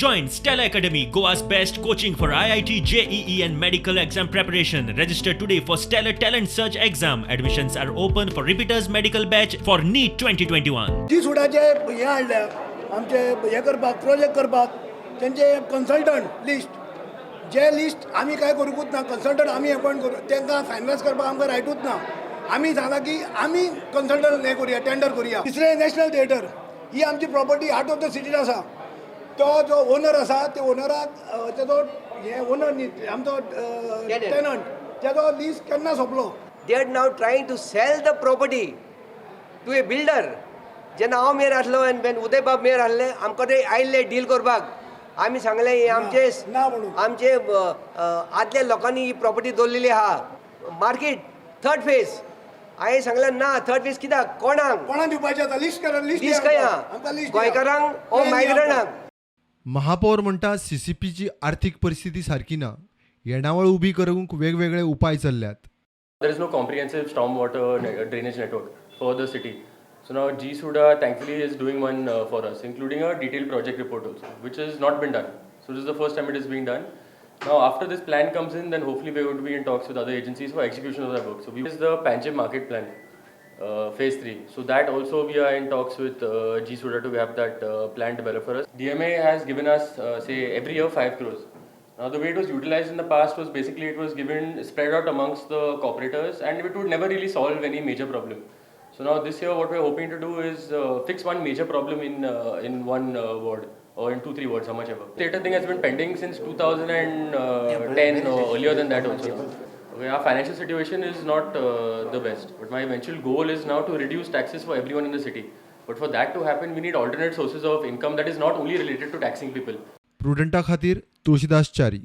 Join Stellar Academy, Goa's best coaching for IIT, JEE, and medical exam preparation. Register today for Stellar Talent Search exam. Admissions are open for repeaters medical batch for NEET 2021. जी सुडाचे हें हाडल्या आमचे हें करपाक, project करपाक तेंचे consultant list, जे list आमी कांय करूंकूच ना. कन्सल्टंट आमी अपॉयंट करूं, तांकां फायनलायज करपाक आमकां रायटूच ना. आमी सांगलां की आमी कन्सल्टंट हें करुया, टेंडर करुया. तिसरें, नॅशनल थिएटर ही आमची प्रॉपर्टी आउट ऑफ the सिटीन आसा. तो जो ओनर आसा, ते ओनराक तेजो हे ओनर न्ही, आमचो टेनंट, तेजो लीज केन्ना सोंपलो. They are now trying to sell the property to a builder. जेन्ना हांव मेयर आसलो आनी when उदयबाब मेयर आसले, आमकां ते आयिल्ले डील करपाक. आमी सांगलें, हे आमचे ना म्हणून. आमचे आदल्या लोकांनी ही प्रॉपर्टी दवरलेली आहा. मार्केट थर्ड फेज, हांवें सांगलें, ना, थर्ड फेज कित्याक, कोणाक? कोणा दिवपाचें आतां? लिस्ट करा, लिस्ट. लिस्ट खंय आहा? गोंयकारांक ओ मायग्रंटांक? महापौर म्हणटा, सीसीपीची आर्थीक परिस्थिती सारकी ना. येणावळ उबी करूंक वेगवेगळे उपाय चल्ल्यात. There is no comprehensive stormwater drainage network for the city. So now GSUDA thankfully is doing one for us, including a detailed project report also, which has not been done. So this is the first time it is being done. Now after this plan comes in, then hopefully we are going to be in talks with other agencies for execution of that work. So we is the Panjim market plan, phase 3. So that also we are in talks with GSUDA to have that plan developed for us. DMA has given us, say, every year 5 crores. Now the way it was utilized in the past was basically it was given spread out amongst the corporators and it would never really solve any major problem. So now this year what we're hoping to do is fix one major problem in one ward or in two, three wards, how much ever. Theatre thing has been pending since 2010 or earlier than that also. Okay, our financial situation is not the best, but my eventual goal is now to reduce taxes for everyone in the city. But for that to happen, we need alternate sources of income that is not only related to taxing people. प्रुडंटा खातीर तुळशीदास च्यारी.